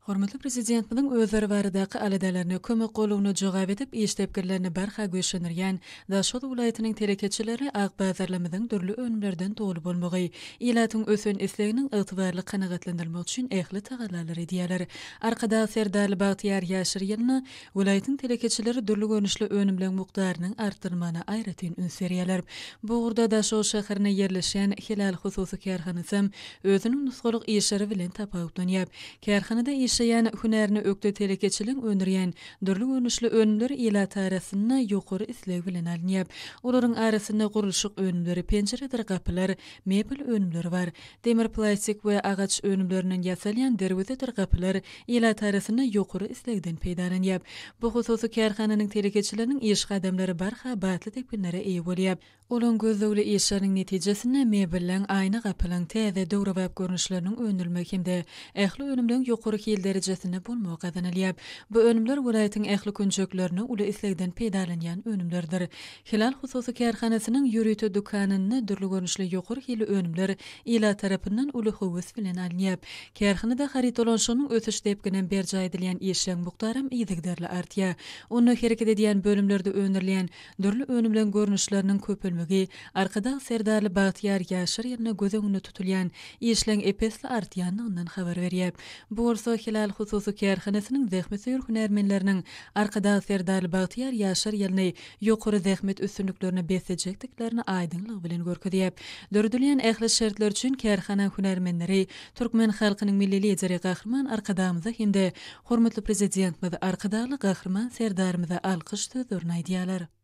Hormatly Prezidentimiziň özleri baradaky aladalaryna, kömek-goldawyna jogap edip, iş depginlerini barha güýçlendirýän Daşoguz welaýatynyň telekeçileri ak bazarlarymyzyň dürli önümlerden doly bolmagy, ilatyň ösen isleginiň ygtybarly kanagatlandyrylmagy üçin ähli tagallalary edýärler. Arkadag Serdarly bagtyýar ýaşlar ýylynda welaýatyň telekeçileri dürli görnüşli önümleň mukdarynyň artdyrylmagyna aýratyn üns berýärler. Bu ugurda Daşoguz şäherinde ýerleşýän Hilal hususy kärhanasam özüniň nusgalyk işleri bilen tapawutlanýar. Kärhanada işleýän, hünärine ökde telekeçiligiň öndürýän dürli görnüşli önümler ilat arasynda ýokary isleg bilen alynýar. Olaryň arasynda gurluşyk önümleri, penjiredir gapylar, mebel önümleri bar. Demir, plastik we agaç önümlerinden ýasalýan derwezedir gapylar ilat arasynda ýokary islegden peýdalanýar. Bu hususy kärhananyň telekeçileriniň iş gadamlary barha batly depginlere eýe bolýar. Olaň gözlegli işleriniň netijesinde mebelleň, aýna gapylaň täze, döwrebap görnüşleriniň öndürilmegi hem-de ähli önümleň ýokary hil derejesinde bolmagy gazanylýar. Bu önümler welaýatyň ähli künjeklerinde uly islegden peýdalanýan önümlerdir. Hilal hususy kärhanasynyň ýörite dükanynda dürli görnüşli ýokary hilli önümler ilat tarapyndan uly höwes bilen alynýar. Kärhanada haryt dolanyşygynyň ösüş depginem berjaý edilýän işleň mukdaram yzygiderli artýar. Onda hereket edýän bölümlerde öndürilýän Dürli önümleň görnüşleriniň köpelmegi Arkadag Serdarly bagtyýar ýaşlar ýylynda göz öňünde tutulýan işleň ep-esli artýandygyndan habar berýär. Bu bolsa Hilal hususy kärhanasynyň zähmetsöýer hünärmenleriniň Arkadag Serdarly bagtyýar ýaşlar ýylyny ýokary zähmet üstünliklerine beslejekdiklerini aýdyňlygy bilen görkezýär. Döredilýän ähli şertler üçin kärhana hünärmenleri türkmen halkynyň Milli Lideri Gahryman Arkadagymyza hem-de Hormatly Prezidentimiz Arkadagly Gahryman Serdarymyza alkyş sözlerini aýdýarlar.